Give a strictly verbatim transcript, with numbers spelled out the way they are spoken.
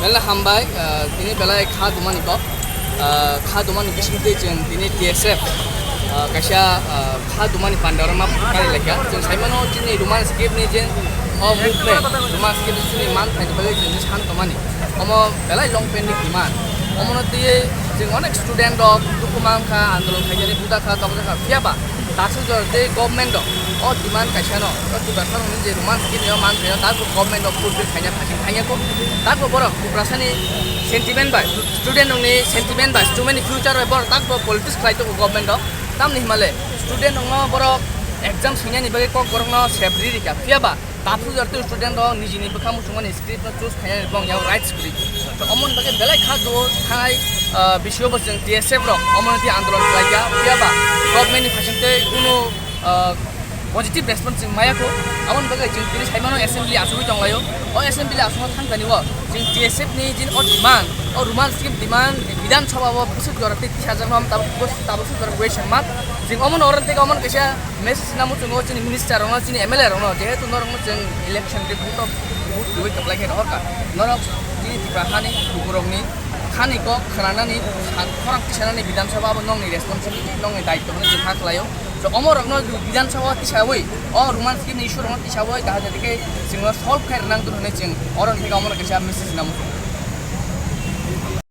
Belai hambai, ah, tini belai kha dumani kok. Ah, kha dumani bisingtwi chwng tini T S F, ah, kaisa, ah, kha dumani panda oro ma kari laikha. Chwng saimano chini Roman script ni je o movement, Roman script ni chini man phaini bagwi chwng je san tongmani. Omo belai long pending demand. Omono twiwi chwng onek student rok dukhu mankha, andolon khaijani bujakha, tokjakha. Phiyaba Daksu jor tei government rok o demand kaisa no, o Tiprasa rokni je Roman script ni o man phaino, dakbo government rok fulfill khaina phasing khaina kho, dakbo borok Tiprasa ni sentiment bai, student rokni sentiment bai, student ni future bai borok dakbo politics khlai tongo government rok. Tamni himale student rokno borok exam swinani bagwi kok borokno sep ri rikha. Phiyaba Daksu jor tei student rok nijini bwkha muchungmani script no choose khainani bong yao rights kwrwi. Omoni bagwi belai kha duo thanai, ah, bisio bo chwng T S F rok omoni twi andolon khlaikha. Phiyaba government ni phasing tei kunu, ah, positive response chwng maya kho. Aboni bagwi chwng tini saimano assembly asugwi tonglaio. O assembly asugno thangkani o chwng T S F ni jin o demand, o Roman script demand Bidhan Sabha o bwswk jora tei tisa jora ham tabuk bwswk jora question mark. Chwng omono oron tei omono kaisa message namo chwng o chini minister rokno, chini M L A rokno, jehetu norokno chwng election day vote of vote kwrwi kwplai khe rohorkha. Norok chini Tripura hani lukurokni khani kok khwnanani, sa-, khorang tisanani Bidhan Sabha abo nongni responsibility, nongni daityo hwnwi chwng kha khlaio. So, omorokno Bidhan Sabha o tisawi, o Roman script ni issue rokno tisawi, kaham jati khe chwngno solve khai rwnang tong hwnwi chwng oro theke omono kaisa message namo.